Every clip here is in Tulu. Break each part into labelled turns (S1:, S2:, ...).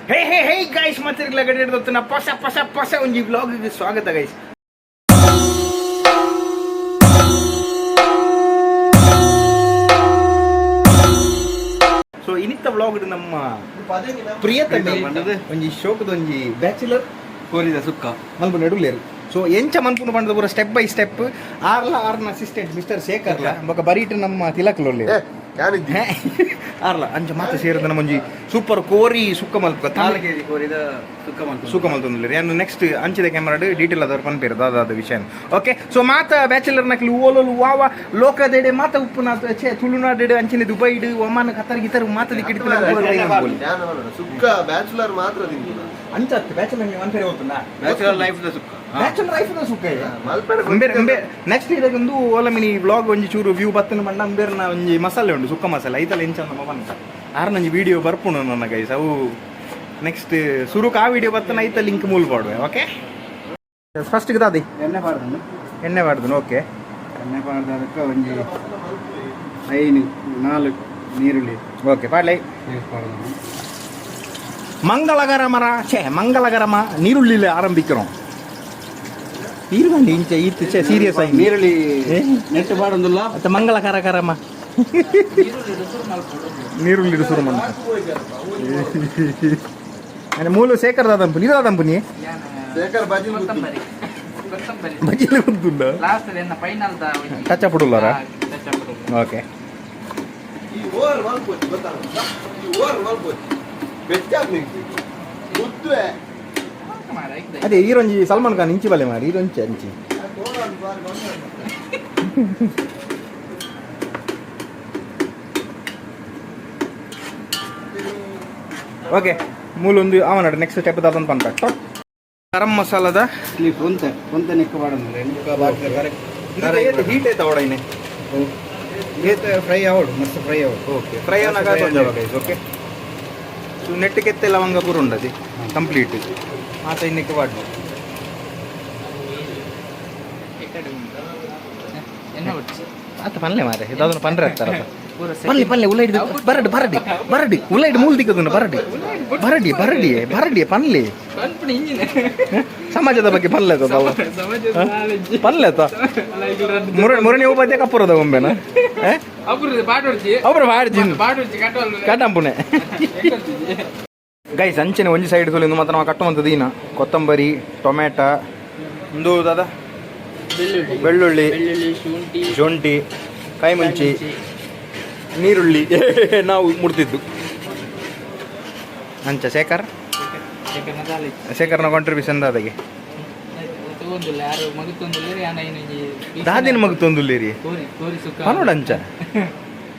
S1: ಹೇ ಹೇ ಹೇ ಗೈಸ್, ಮತ್ತೆ ಗಡಿಡ್ದೊತ್ತಿನ ಪೊಸ ಪೊಸ ಪೊಸ ಒಂಜಿ ವ್ಲಾಗ್ ಸ್ವಾಗತ ಗೈಸ್. ಸೊ ಇನ್ನಿತ್ತ ವ್ಲಾಗ್ ನಮ್ಮ ಪ್ರಿಯತಮೆ ಒಂಜಿ ಶೋಕದ ಒಂಜಿ ಬ್ಯಾಚುಲರ್
S2: ಕೋರಿದ ಸುಕ್ಕ
S1: ಮಲ್ಪು ನಡುಲೇರು. ಸೊ ಎಂಚ ಮನ್ಪುನು ಪಂಡದ ಪೂರ ಸ್ಟೆಪ್ ಬೈ ಸ್ಟೆಪ್. ಆರ್ಲ ಆರ್ನ ಅಸಿಸ್ಟೆಂಟ್ ಮಿಸ್ಟರ್ ಶೇಖರ್ಲ ಬೊಕ ಬರೀಟ್ ನಮ್ಮ ತಿಲಕ್ ಲೊಲ್ಲೆ ಆರ್ಲ ಅಂಚ ಮಾತ ಸೇರಿದ ನಮ್ಮ ಒಂಜಿ ಸೂಪರ್ ಕೋರಿ ಸುಕ್ಕ ಮಲ್ಪ.
S2: 4 ಕೆಜಿ ಕೋರಿದ ಸುಕ್ಕ ಮಲ್ಪು.
S1: ಸುಕ್ಕ ಮಲ್ತೊಂದುಲ್ಲೆರ್. ಯಾನ್ ನೆಕ್ಸ್ಟ್ ಅಂಚಿದ ಕ್ಯಾಮ್ರಾಡ್ ಡೀಟೇಲ್ ಆದವ್ರು ಪನ್ಪೇರು ದಾದಾದ ವಿಷಯ. ಓಕೆ, ಸೊ ಮಾತ ಬ್ಯಾಚುಲರ್ ನಕ್ಲು ಓಲೋಲು ವಾವ ಲೋಕದೆಡೆ ಮಾತ ಉಪ್ಪುನ ಛೇ ತುಳುನಾಡೆಡ್ ಅಂಚನೆ ದುಬೈಡ್ ಒಮಾನ್ ಕತರ್ ಗಿತರ್ ಮಾತ ದಿಕ್ಕಿಡಿತಿನ.
S3: ಸುಕ್ಕ ಬ್ಯಾಚುಲರ್ ಮಾತ್ರ ತಿಂತಿಲ್ಲ.
S1: ಅಂಚತ್ತು ಬ್ಯಾಚುಲರ್ ಮನ್ಪೇರೆ ಹೋಗ್ತುಂಡಾ?
S2: ಬ್ಯಾಚುಲರ್ ಲೈಫ್ the ಸುಕ್ಕ.
S1: ಬ್ಯಾಚುಲರ್ ಲೈಫ್ ದ ಸುಕ್ಕ.
S3: ಮಲ್ಪೆರೆ.
S1: ಅಂಬೇರ್ ಅಂಬೆ ನೆಕ್ಸ್ಟ್ ಇದಕ್ಕೊಂದು ಓಲ ಮಿನಿ ವ್ಲಾಗ್ ಒಂಜಿ ಚೂರು ವ್ಯೂ ಬತ್ತನ ಬಂಡ ಅಂಬೇರ್ನ ಒಂಜಿ ಮಸಾಲೆ ಉಂಡು ಸುಕ್ಕ ಮಸಾಲೆ ಐತಲ್ಲ ಎಂಚ ನಮ್ಮ ಪಂತ ಆರ್ನಂಜಿ ವಿಡಿಯೋ ಬರ್ಪುಂಡು ನನ್ನ ಗೈಸ್. ಅವು ನೆಕ್ಸ್ಟ್ ಸುರುಕ್ ಆ ವಿಡಿಯೋ ಬತ್ತನ ಐತ ಲಿಂಕ್ ಮೂಲ್ ಪಾಡುವೆ. ಓಕೆ, ಫಸ್ಟ್ ದಾದಿ?
S2: ಎಣ್ಣೆ ಪಾಡ್ದು.
S1: ಎಣ್ಣೆ ಪಾಡ್ದು, ಓಕೆ.
S2: ಎಣ್ಣೆ ಪಾಡ್ದು ಅದಕ್ಕೆ ಒಂಜಿ ಐನು ನಾಲ್ಕು ನೀರುಳ್ಳಿ.
S1: ಓಕೆ, ಪಾಡ್ಲೈ.
S2: ಪಾಡ್ದು.
S1: ಮಂಗಳಕರಮರ ಛೇ ಮಂಗಳಕರಮ ನೀರುಳ್ಳಿಲೆ ಆರಂಭಿக்கிறோம். ಈರುಗಂಡಿ ಇಂಚ ಈತ್ ಛೇ ಸೀರಿಯಸ್ ಆಗಿ.
S2: ನೀರುಳ್ಳಿ.
S1: ಏ?
S2: ನೆಟ್ಟು ಪಾಡೊಂದುಲ್ಲ.
S1: ಮತ್ತೆ ಮಂಗಳಕರಕರಮ ನೀರುಳ್ಳಿ ಶುರು ಮಂತ ಮೂಲು ಶೇಖರ್ ದಾದಂಪು ನೀರು ದಾದಂಪು ನೀ.
S3: ಶೇಖರ್ ಬಜಿಲ್ ಗುತ್ತಿ.
S4: ಕೊತ್ತಂಬರಿ ಕೊತ್ತಂಬರಿ.
S1: ಬಜಿಲ್ ಗುತ್ತುಂಡ.
S4: ಲಾಸ್ಟ್ ಎನ್ನ final the.
S1: Touch up ಉಳ್ಳಾರ?
S4: Touch up.
S1: Okay.
S3: ಈ ಓವರ್ ಮಲ್ಪೊಚ್ಚಿ ಗೊತ್ತಾ? ಈ ಓವರ್ ಮಲ್ಪೊಚ್ಚಿ ಬೆಚ್ಚಾಗ್ ನಿಂಗೆ ಗುತ್ತುವೆ.
S1: ಅದೇ ಈರೊಂಜಿ ಸಲ್ಮಾನ್ ಖಾನ್ ಇಂಚಿ ಬಲೆ ಮಾರಿ ಈರೊಂಚಿ ಅಂಚಿ. ಓಕೆ, ಮೂಲೊಂದು ಅವನ ನೆಕ್ಸ್ಟ್ ಸ್ಟೆಪ್ ದಾದಂತ ಪಂಪ ಗರಂ ಮಸಾಲದ.
S2: ಇಲ್ಲಿ ಒಂತೆ ಒಂತೆ ನೆಕ್ಕು ಪಾಡೊಂದುಲ್ಲ ಬಾಕಿ.
S1: ಹೀಟ್ ಆಯ್ತಾ ಅವಡ?
S2: ಏತ್ ಫ್ರೈ ಆವಡು, ಮಸ್ತ್ ಫ್ರೈ ಆವಡು.
S1: ಓಕೆ, ಫ್ರೈ ಅನ್ನ. ಓಕೆ, ಸೊ ನೆಟ್ ಕೆತ್ತೆ ಲವಂಗ ಪೂರ ಉಂಡದಿ ಕಂಪ್ಲೀಟ್ ಮಾತ ಇನ್ನಕ್ಕೆ ವಾಡ್ನು.
S4: ಎನ್ನ ಒಡ್ಚಿ.
S1: ಆತ ಪನ್ಲೆ ಮಾರೆ, ಇದಾದನ್ನು ಪನ್ರೆ ಆಗ್ತಾರ.
S4: ಪೂರ.
S1: ಪನ್ಲೆ ಪನ್ಲೆ ಉಲ್ಲ ಹಿಡಿದು ಬರಡಿ ಬರಡಿ ಬರಡಿ ಉಲ್ಲ ಹಿಡಿದು ಮೂಲ್ ದಿಕ್ಕದನ್ನು ಬರಡಿ ಬರಡಿ ಬರಡಿ ಬರಡಿ ಪನ್ಲೆ.
S4: ಪನ್ಪುನ ಇಂಜಿನ.
S1: ಸಮಾಜದ ಬಗ್ಗೆ ಪನ್ಲೆ ತಲ್ಲ.
S4: ಸಮಾಜದ ನಾಲೆಜ್.
S1: ಪನ್ಲೆ ತ. ಮುರಣಿ ಉಪಾಧ್ಯ ಕಪ್ಪುರದ ಗೊಂಬೆನ?
S4: ಅಪುರದ ಪಾಡೊಡ್ಚಿ.
S1: ಅವರ ಮಾಡಿ.
S4: ಪಾಡೊಡ್ಚಿ ಕಟ್ಟವಲ್ಲ.
S1: ಕಟ್ಟಂಪುನೆ ಗೈಸ್. ಅಂಚನೆ ಒಂಜಿ ಸೈಡ್ ತುಲಿಂದು ಮಾತ್ರ ನಾವು ಕಟ್ಟುವಂಥದ್ದು ಈನ ಕೊತ್ತಂಬರಿ, ಟೊಮೆಟೊ, ಒಂದು ದಾದ?
S4: ಬೆಳ್ಳುಳ್ಳಿ.
S1: ಬೆಳ್ಳುಳ್ಳಿ.
S4: ಬೆಳ್ಳುಳ್ಳಿ, ಶುಂಠಿ.
S1: ಶುಂಠಿ, ಕಾಯಿ ಮುಂಚಿ, ನೀರುಳ್ಳಿ ನಾವು ಮುಡ್ತಿದ್ದು ಅಂಚ ಶೇಖರ್. ಶೇಖರ್ನ ಕಾಂಟ್ರಿಬ್ಯೂಷನ್ ದಾದಾಗೆ?
S4: ತಗೊಂದಿಲ್ಲ ಯಾರು ಮಗುತ್ತೊಂದಿಲ್ಲ ಯಾನ ಇನ್ನೊಂಜಿ.
S1: ದಾದಿನ ಮಗು ತೊಂದುಲ್ಲೇರಿ.
S4: ಕೋರಿ ಕೋರಿ ಸುಕ್ಕ.
S1: ಪನೋಡ ಅಂಚ.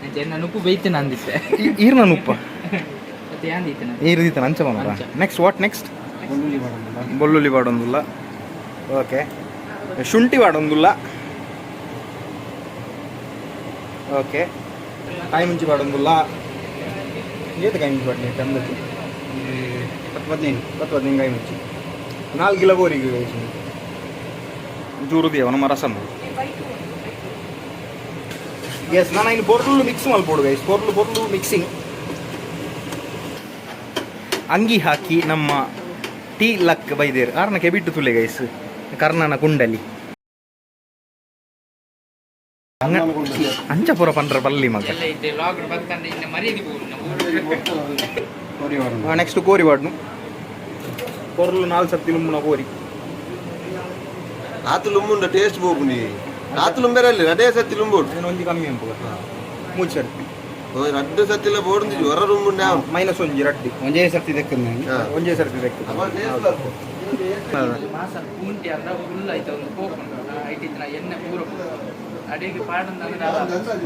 S4: ಅಂಚ ಎನ್ನ ನುಪ್ಪು ಬೈತೇನೆ ಅಂದಿತ್ತೆ.
S1: ಈರ್ನ ಉಪ್ಪ.
S4: ಮತ್ತೆ ಯಾಂದಿತ್ತೆ ನಾನು.
S1: ಈರ್ ದೀತನ ಅಂಚ ಪನೋಡ.
S4: ಅಂಚ.
S1: Next what next?
S2: ಬೆಳ್ಳುಳ್ಳಿ ಪಾಡೊಂದುಲ್ಲ.
S1: ಬೆಳ್ಳುಳ್ಳಿ ಪಾಡೊಂದುಲ್ಲ. ಓಕೆ, ಶುಂಠಿ ಪಾಡೊಂದುಲ್ಲ. ಓಕೆ, ಕಾಯಿ ಮುಂಚಿ ಪಾಡೊಂದುಲ್ಲ. ಏತ್ ಕಾಯಿ ಮುಂಚಿ ಪಾಡ್ಲಿ ಅಂದಾಜು?
S2: 10 15.
S1: 10 15 ಕಾಯಿ ಮುಂಚಿ. 4 ಕಿಲೋ ಗೋರಿಗೆ ಚೂರು ದೇವ ನಮ್ಮ ರಸಮ್. ಎಸ್, ನಾನು ಇನ್ನು ಬೊರ್ಲು ಮಿಕ್ಸ್ ಮಲ್ಪೋಡು ಗೈಸ್. ಬೊರ್ಲು ಬೊರ್ಲು ಮಿಕ್ಸಿಂಗ್. ಅಂಗಿ ಹಾಕಿ ನಮ್ಮ ಟೀ ಲಕ್ ಬೈದೇರು ಆರ್ನ ಕೆಬಿಟ್ಟು ತುಲೆ ಗೈಸ್. ಕರ್ಣನ ಕುಂಡಲಿ ಅಂಚ ಪೂರ ಪಂಡ್ರ ಪಲ್ಲಿ ಮಗ.
S4: ಎಲ್ಲ ಇತ್ತೆ ಲಾಗ್ ಬತ್ತಂಡ ಇನ್ನ ಮರ್ಯಾದೆ ಹೋಗುದು ನಾವು.
S2: ಕೋರಿ ಪಾಡೊಂದು.
S1: ನೆಕ್ಸ್ಟ್ ಕೋರಿ ವಾಡ್ನು. ಕೊರ್ಲು ನಾಲ್ ಸತ್ತಿ ಲುಂಬುನ ಕೋರಿ.
S3: ಆತು ಲುಂಬುಂಡ ಟೇಸ್ಟ್ ಬೋಪುನಿ ಆತು ಲುಂಬೆರಲ್ಲಿ ರಡೇ ಸತ್ತಿ ಲುಂಬೋಡು.
S1: ಅದನ್ನ ಒಂಜಿ ಕಮ್ಮಿ ಅಂಪುಗ ಮೂಜಿ ಸರ್ತಿ.
S3: ರಡ್ಡು ಸತ್ತಿಲ ಬೋಡುಂದು ಹೊರ ರುಂಬುಂಡ.
S1: ಮೈನಸ್ ಒಂಜಿ ರಡ್ಡಿ.
S2: ಒಂಜೇ ಸರ್ತಿ ದೆಕ್ಕಂದು.
S1: ಒಂಜೇ ಸರ್ತಿ ದೆಕ್ಕು.
S4: ಮಾಸ ಪೂಂಟಿ ಅಲ್ಲ ಫುಲ್ ಆಯ್ತು ಒಂದು ಕೋಪುಂಡು ಐಟ್ ಇತ್ತಿನ ಎಣ್ಣೆ ಪೂರ ಅಡಿಗೆ ಪಾಡಂದ್ರೆ.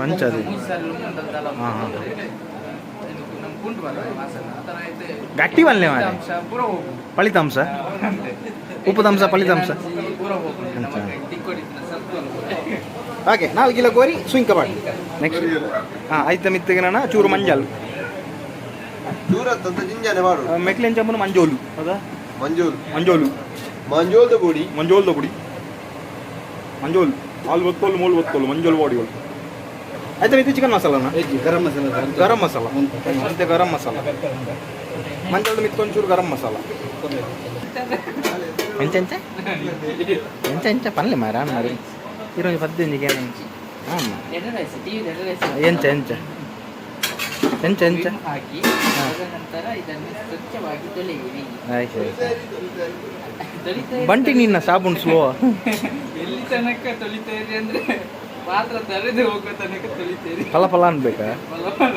S1: ಮಂಚದು.
S4: ಮೂಜಿ ಸಾರಿ ಲುಂಬುಂಡಲ್ಲ.
S1: ಹಾ, ಹಾ.
S4: ನಮ್ಮ ಕುಂಟು ಬರ ಮಾಸ ಆ ಥರ ಆಯ್ತು.
S1: ಗಟ್ಟಿ ಬಲ್ಲೆ ಮಾರೆ.
S4: ಅಂಶ ಪೂರ ಹೋಗುದು.
S1: ಫಲಿತಾಂಶ, ಉಪದಂಶ, ಫಲಿತಾಂಶ.
S4: ಪೂರ ಹೋಗುದು ನಮಗೆ ತಿಕ್ಕೊಡಿತ್ತಿನ ಸತ್ವ.
S1: ಓಕೆ, 4 ಕಿಲೋ ಕೋರಿ ಸುಂಕ ಮಾಡಿ. ನೆಕ್ಸ್ಟ್ ಹಾಂ ಐತ ಮಿತ್ತಿಗೆ ನಾನು ಚೂರು ಮಂಜಲ್.
S3: ಚೂರತ್ತಂತ ಜಿಂಜಾನೆ ಮಾಡು.
S1: ಮೆಕ್ಲೆನ್ ಚಂಪನ ಮಂಜೋಲು ಹೌದಾ?
S3: ಮಂಜೂಲ್.
S1: ಮಂಜೋಲು.
S3: ಮಂಜೋಲ್ದ ಬೋಡಿ.
S1: ಮಂಜೋಲ್ದ ಪುಡಿ ಮಂಜೋಲ್ ಹಾಲು ಒತ್ತೋಲು ಮೂಲು ಒತ್ತೋಲು ಮಂಜೋಲ್ ಬಾಡಿಗಳು. ಆಯ್ತಾ, ಇದು ಚಿಕನ್ ಮಸಾಲನಾ?
S2: ಗರಂ ಮಸಾಲ.
S1: ಗರಂ ಮಸಾಲ. ಅಂತೆ ಗರಂ ಮಸಾಲ. ಮಂಜಲ್ದ ಮಿತ್ತು ಒಂಚೂರು ಗರಂ ಮಸಾಲ. ಎಂಚ ಎಂಚ ಎಂಚ ಎಂಚ ಪನ್ಲೆ ಮಾರ ಮಾರಿ ಇರೊಂಜಿ ಪದ್ದಿಂಜಿಗೆ ಹಾಂ.
S4: ಎಡೆ ರೈಸ್ ಟಿವಿ ಎಡೆ ರೈಸ್.
S1: ಎಂಚ ಎಂಚ ಎಂಚ ಎಂಚ?
S4: ವಿಮ್ ಹಾಕಿ ತದನಂತರ ಇದನ್ನು ಸ್ವಚ್ಛವಾಗಿ ತೊಳೆಯಿರಿ.
S1: ಆಯ್ತು ಆಯ್ತು.
S4: ತೊಳಿತಾ ಇರಿ.
S1: ಬಂಟಿ ನಿನ್ನ ಸಾಬೂನ್ ಸ್ಲೋ.
S4: ಎಲ್ಲಿ ತನಕ ತೊಳಿತಾ ಇರಿ ಅಂದ್ರೆ ಪಾತ್ರ ತರೆದು ಹೋಗೋ ತನಕ ತೊಳಿತೀರಿ.
S1: ಫಲ ಫಲ ಅನ್ಬೇಕಾ?
S4: ಬಲ ಬಲ.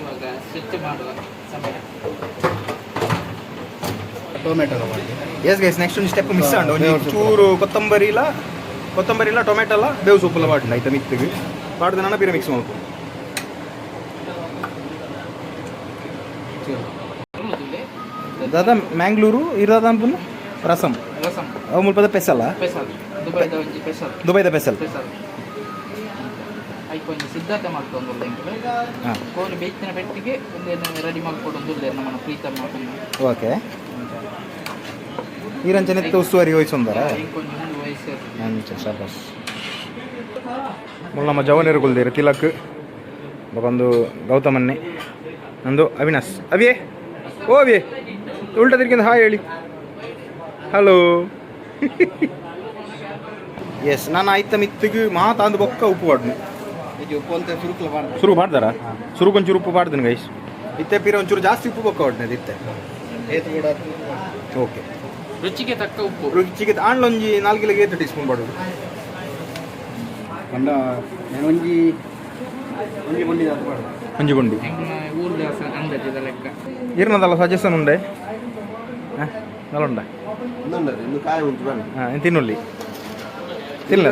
S4: ಇವಾಗ ಸ್ವಚ್ಛ ಮಾಡುವ ಸಮಯ.
S2: ಟೊಮೆಟೊ ಮಾಡಿ.
S1: ಎಸ್ ಗೈಸ್, ನೆಕ್ಸ್ಟ್ ಒಂದು ಸ್ಟೆಪ್ ಮಿಸ್ ಆಂಡ್. ಒಂಜಿ ಚೂರು ಕೊತ್ತಂಬರಿ ಇಲ್ಲ, ಕೊತ್ತಂಬರಿ ಇಲ್ಲ, ಟೊಮೆಟೊ ಅಲ್ಲ, ಬೇವು ಸೊಪ್ಪುಲ ಪಾಡ್ಂಡ ಐತ ಮಿಕ್ತಿಗೆ ಪಾಡ್ದು ನನ್ನ ಪೀರ ಮಿಕ್ಸ್ ಮಲ್ಪು.
S4: ತುಳುದುಲೆ.
S1: ದಾದಾ ಮ್ಯಾಂಗ್ಳೂರು ಇರೋದ ಅನ್ಪುನ ರಸಂ.
S4: ರಸಂ.
S1: ಅವು ಮುಲ್ಪದ ಪೆಸಲ್ಲ.
S4: ಸ್ಪೆಷಲ್, ದುಬೈದ ಒಂಜಿ ಸ್ಪೆಷಲ್.
S1: ದುಬೈದ ಪೆಸಲ್.
S4: ಸ್ಪೆಷಲ್. ಐಕ್ ಒಂಜಿ ಸಿದ್ಧತೆ ಮಾಡ್ತೊಂದುಲ್ಲ ಎಂಕುಲು. ಕೋರಿ ಬೇಯ್ತಿನ ಪೆಟ್ಟಿಗೆ ಒಂದೇನು ರೆಡಿ ಮಾಡ್ಕೊಡೊಂದುಲ್ಲೆ ನಮ್ಮನ ಪ್ರೀತಮ್ಮ ಪಂದ್.
S1: ಓಕೆ, ಈರಂಚನೆ ಉಸ್ತುವಾರಿ ವಹಿಸೊಂದರ.
S4: ಇಂಕೊಂಜಿ ಮುಂದೆ ವಯಸ್ಸು.
S1: ಅಂಚ, ಶಬಾಸ್. ಮುಲ್ಲ ನಮ್ಮ ಜವನಿರು ಕುಲ್ದೇರು, ತಿಲಕ್, ಬೊಕೊಂದು ಗೌತಮನ್ನೆ, ನಂದು ಅವಿನಾಶ್. ಅವಿಯೇ, ಓ ಅವಿಯೇ, ಉಲ್ಟಾ ತಿರ್ಗಿಂದ ಹಾಯ್ ಹೇಳಿ. ಹಲೋ. ಎಸ್, ನಾನು ಆಯ್ತ ಮಿತ್ತಿಗೆ ಮಾತಾಂದು ಬೊಕ್ಕ ಉಪ್ಪು ಪಾಡ್ನು.
S2: ಇದು ಉಪ್ಪು ಅಂತ ಸುರುಕ್ಲ ಮಾಡಿ.
S1: ಸುರು ಮಾಡ್ದಾರ, ಸುರುಕೊಂಚೂರು ಉಪ್ಪು ಪಾಡ್ದನು ಗೈಸ್. ಇತ್ತೆ ಪೀರ ಒಂಚೂರು ಜಾಸ್ತಿ ಉಪ್ಪು ಬೊಕ್ಕ ಪಾಡ್ನದು ಇತ್ತೆ.
S2: ಏತು ಕೂಡ.
S1: ಓಕೆ.
S4: ರುಚಿಗೆ ತಕ್ಕ ಉಪ್ಪು.
S1: ರುಚಿಗೆ ಆಂಡ್ಲೊಂಜಿ 4 ಕಿಲೋಗೆ ಏತು ಟೀ ಸ್ಪೂನ್ ಪಾಡೋದು?
S2: ಪಂಡ ನಾನು ಒಂಜಿ ಒಂಜಿ ಬಂಡಿ ಅದು ಪಾಡು.
S1: ಒಂಜಿ ಗುಂಡಿ.
S4: ಎಂಕ್ನ ಊರ್ದ ಅಂದಾಜಿದ ಲೆಕ್ಕ.
S1: ಇರ್ನದಲ್ಲ ಸಜೆಷನ್ ಉಂಡೆ, ಹಾಂ, ನಲ್ಲುಂಡ.
S3: ಇನ್ನೊಂದು ಇನ್ನು ಕಾಯಿ ಉಂಟು ಬನ್ನಿ.
S1: ಹಾಂ, ತಿನ್ನುಲ್ಲಿ ತಿನ್ನಲ.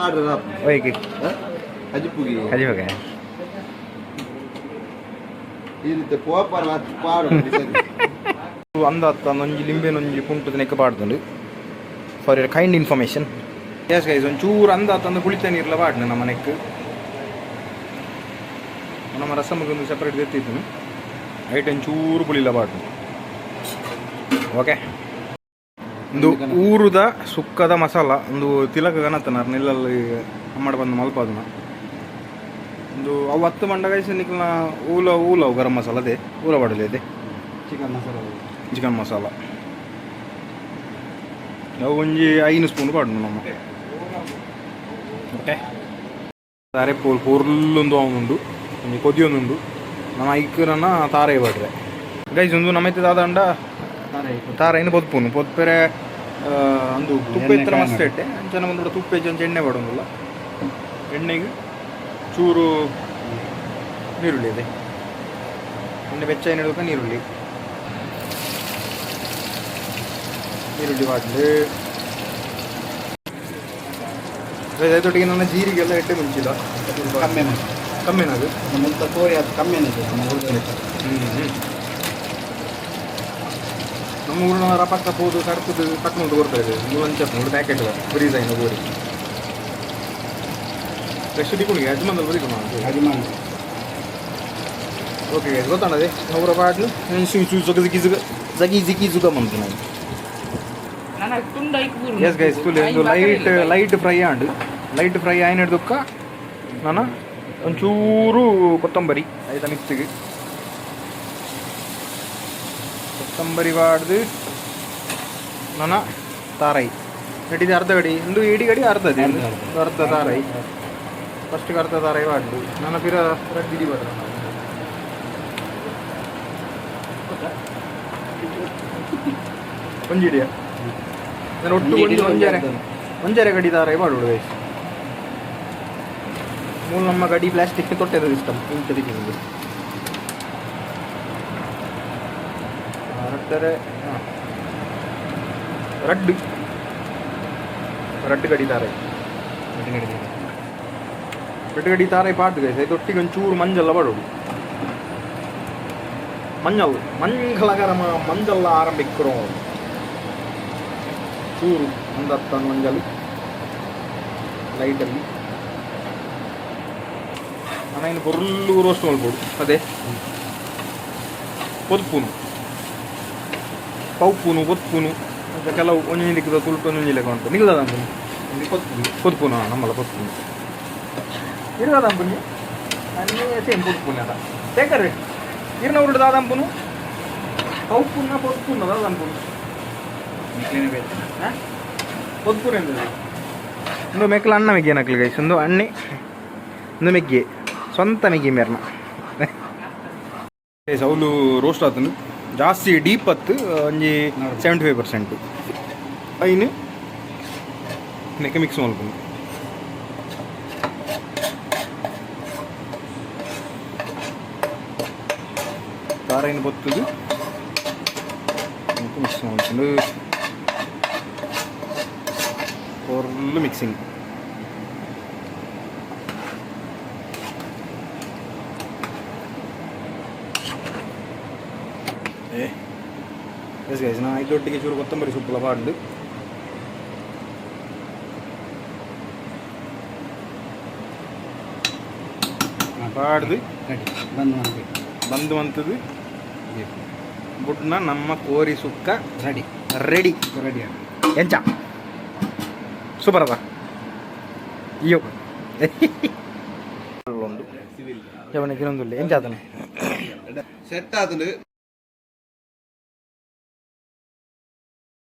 S3: ಆರ್ಡರ್ ಆಪು.
S1: ಓಕೆ.
S3: ಅಜಿಪುಗಿ.
S1: ಕಜಿಬೇಕ.
S3: ಈ ರೀತಿ ಪೋಪರ್ ಪಾಡು.
S1: ಅಂದಾತ ಒಂಜಿ ಲಿಂಬೆನೊಂಜಿ ಪುಂಟು ನೆಕ್ಕ ಪಾಡ್ದುಂಡು. For your kind information. Yes guys, ಒಂಚೂರು ಅಂದಾತ ಅಂದು ಕುಳಿತ ನೀರ್ಲ ಪಾಡ್ನು ನಮ್ಮ ನೆಕ್. ನಮ್ಮ ರಸಮ್ಗೆ ಒಂದು ಸೆಪರೇಟ್ ಎತ್ತಿದ್ದು ಐಟ್ ಒಂಚೂರು ಪುಳಿಲ ಪಾಡ್ನು. ಓಕೆ, ಒಂದು ಊರುದ ಸುಕ್ಕದ ಮಸಾಲ ಒಂದು ತಿಲಕ ಗಣತನಾರ್ ನಿಲ್ಲಲ್ಲಿ ಅಮ್ಮಡ ಬಂದು ಮಲ್ಪಾದನ. ಒಂದು ಅವು ಹತ್ತು ಮಂಡ ಗೈಸ್, ನಿಕ್ಲ ಊಲ ಊಲ ಗರಂ ಮಸಾಲ ಅದೇ ಊಲ ಬಾಡಲಿ ಅದೇ.
S2: ಚಿಕನ್ ಮಸಾಲ.
S1: ಚಿಕನ್ ಮಸಾಲ ಅವು ಒಂಜಿ 5 ಸ್ಪೂನ್ ಪಾಡ್ನು ನಮ್ಮ. ಓಕೆ, ತಾರೆ ಪೋಲ್ ಪೊರ್ಲೊಂದು ಅವನುಂಡು, ಒಂಜಿ ಕೊದಿಯೊಂದುಂಡು. ನಮ್ಮ ಐಕ್ ನನ್ನ ತಾರೆ ಪಾಡ್ರೆ ಗೈಸ್. ಒಂದು ನಮ್ಮ ದಾದಂಡ ತಾರೈನ್ ಪೊದ್ಪುನು ಪೊದ್ಪೆರೆ ಅಂದು ತುಪ್ಪ
S2: ಎಣ್ಣೆ
S1: ಇತ್ತರ ಮಸ್ತ್
S2: ಕಾಯಿ.
S1: ಎಡ್ಡೆ. ಅಂಚನೆ ಬಂದು ತುಪ್ಪ ಹೆಚ್ಚು ಅಂಚೆ ಎಣ್ಣೆ ಪಾಡೊಂದುಲ್ಲ. ಎಣ್ಣೆಗೆ ಚೂರು ನೀರುಳ್ಳಿ ಇದೆ. ಎಣ್ಣೆ ಬೆಚ್ಚ ಹಿಡ್ಕ ನೀರುಳ್ಳಿ, ನೀರುಳ್ಳಿ ಬಾಟ್ಲು. ಅದೊಟ್ಟಿಗೆ ನನ್ನ ಜೀರಿಗೆ ಎಲ್ಲ ಎಟ್ಟೆ ಮುಂಚಿಲ್ಲ.
S2: ಕಮ್ಮಿ.
S1: ಕಮ್ಮಿನದು.
S2: ಮುಲ್ತ ಕೋರಿ ಅದು ಕಮ್ಮಿನೇ ಇದೆ ನಮ್ಮ ಊರಲ್ಲಿ.
S1: ನಮ್ಮ ಊರಿನ ರಪಕ್ಕ ಪೋದು ಕಡ್ತದ್ದು ಕಟ್ ಮುಲ್ತು ಕೊಡ್ತಾ ಇದೆ. ಒಂದು ಮೂರು ಪ್ಯಾಕೆಟ್ ಫ್ರೀಸ್ ಆಯ್ನ ಗೋರಿ ಫ್ರೆಶ್ ತಿಕ್ಕೊಂಡು ಯಜಮಾನ್ದಲ್ಲಿ ಬದಿಕೊಂಡು.
S2: ಅಭಿಮಾನ.
S1: ಓಕೆ, ಗೊತ್ತಾಣದೆ ಅವರ ಪಾಟ್ಲು ಜಗಿ ಜಗಿ ಜಿಗಿ ಜುಗ ಬಂತು ನಾನು.
S4: ನನ್ನ ತುಂಡು ಐಕ್ ಬೂರು.
S1: ಎಸ್ ಗೈಸ್, ತುಲೆ ಒಂದು ಲೈಟ್ ಲೈಟ್ ಫ್ರೈ ಆಂಡ್ ಲೈಟ್ ಫ್ರೈ ಆಯ್ನ ಹಿಡ್ದುಕ್ಕ ನಾನು ಒಂಚೂರು ಕೊತ್ತಂಬರಿ ಆಯ್ತಾ ಮಿಕ್ಸಿಗೆ ಕೊತ್ತಂಬರಿ ಬಾಡ್ದು ನನ್ನ ತಾರೈ ನಟಿದ ಅರ್ಧ ಗಡಿ ಒಂದು ಇಡೀ ಗಡಿ ಅರ್ಧ ಇದೆ.
S2: ಅರ್ಧ.
S1: ಅರ್ಧ ತಾರೈ, ಫಸ್ಟಿಗೆ ಅರ್ಧ ತಾರೈ ಬಾಡ್ದು ನನ್ನ ಪಿರ ರಡ್ಡು ಇಡಿ ಬಾಡ್ದು ಒಂಜಿ ಇಡಿಯ ನಾನು ಒಟ್ಟು
S2: ಒಂಜಿ ಇಡಿ.
S1: ಒಂದು ಒಂಜರೆ ಒಂಜರೆ ಗಡಿ ತಾರೈ ಬಾಡು ಗೈಸ್. ಮೂಲ ನಮ್ಮ ಗಡಿ ಪ್ಲಾಸ್ಟಿಕ್ ತೊಟ್ಟೆದ ಸಿಸ್ಟಮ್ ಇಂಚ ದಿಕ್ಕಿನಲ್ಲಿ ರಟ್ಟರೆ ಹಾಂ ರಡ್ಡು ರಡ್ಡು ಗಡಿ ತಾರೈ, ರಡ್ಡು ಗಡಿ ತಾರೈ ಪಾಡ್ದು ಗೈಸ್. ಐತೊಟ್ಟಿಗೆ ಒಂಚೂರು ಮಂಜಲ್ಲ ಪಾಡೋಡು. ಮಂಜಲ್ ಮಂಗಳಕರಮ ಮಂಜಲ್ಲ ಆರಂಭಿಕ್ರೋ ಚೂರು ಒಂದು ಹತ್ತು ಮಂಜಲು ಲೈಟಲ್ಲಿ ನಾನು ಪೊರ್ಲು ರೋಸ್ಟ್ ಮಲ್ಪೊಡು. ಅದೇ ಪೊದ್ಪುನು ಪೌಪುನು ಪೊತ್ಪುನು ಅಂತ ಕೆಲವು ಒಂಜೊಂಜಿ ದಿಕ್ಕದ ತುಳುಟು ಒಂಜೊಂಜಿ ಲೆಕ್ಕ ಉಂಟು. ನಿಲ್ದದ ಅಂಪುನಿ ಪೊದ್ಪುನು ನಮ್ಮಲ್ಲ ಪೊದ್ಪುನು ಇರದ ಅಂಪುನಿ ಅನ್ನೇ ಸೇಮ್ ಪೊದ್ಪುನಿ ಅದ. ಶೇಖರ್, ಇರ್ನ ಉರುಡು ದಾದಂಪುನು ಪೌಪುನ್ನ ಪೊತ್ಪುನ್ನ ದಾದಂಪುನು?
S2: ನಿಕ್ಲೇನೆ ಬೇಕು.
S1: ಪೊತ್ಪುನ ಇಂದು ಮೆಕ್ಲ ಅಣ್ಣ ಮೆಗ್ಗಿ ನಕ್ಲು ಗೈಸ್. ಒಂದು ಅಣ್ಣೆ, ಇಂದು ಮೆಗ್ಗಿ, ಸ್ವಂತ ಮೆಗ್ಗಿ ಮೇರ್ನ. ಗೈಸ್, ಅವಲು ರೋಸ್ಟ್ ಆತನು, ಜಾಸ್ತಿ ಡೀಪ್ ಅತ್ತು, ಒಂಜಿ 75%. ಐನು ನೆಕ್ಕೆ ಮಿಕ್ಸ್ ಮಲ್ಪುನು. ತಾರೈನ್ ಬೊತ್ತುದು ಮಿಕ್ಸ್ ಮಲ್ಪುಂಡು. ಪೊರ್ಲು ಮಿಕ್ಸಿಂಗ್. ಏ ಎಸ್ ಗೈಸ್, ನಾ ಇದೊಟ್ಟಿಗೆ ಚೂರು ಕೊತ್ತಂಬರಿ ಸೊಪ್ಪುಲ ಪಾಡ್ದು. ಪಾಡ್ದು.
S2: ರೆಡಿ, ಬಂದ್ ಮಾಡಬೇಕು.
S1: ಬಂದು ಮಂತದ್ದು ಬುಡ್ನ ನಮ್ಮ ಕೋರಿ ಸುಕ್ಕ.
S2: ರೆಡಿ.
S1: ರೆಡಿ.
S2: ರೆಡಿ.
S1: ಎಂಚ, ಸೂಪರ್ ಅದ? ಅಯ್ಯೋ, ಉಂಡು. ಜವನಿಗೆ ಇನ್ನೊಂದುಲ್ಲೆ, ಎಂಚ ಆತನೆ?
S3: ಸೆಟ್ ಆತಂಡು.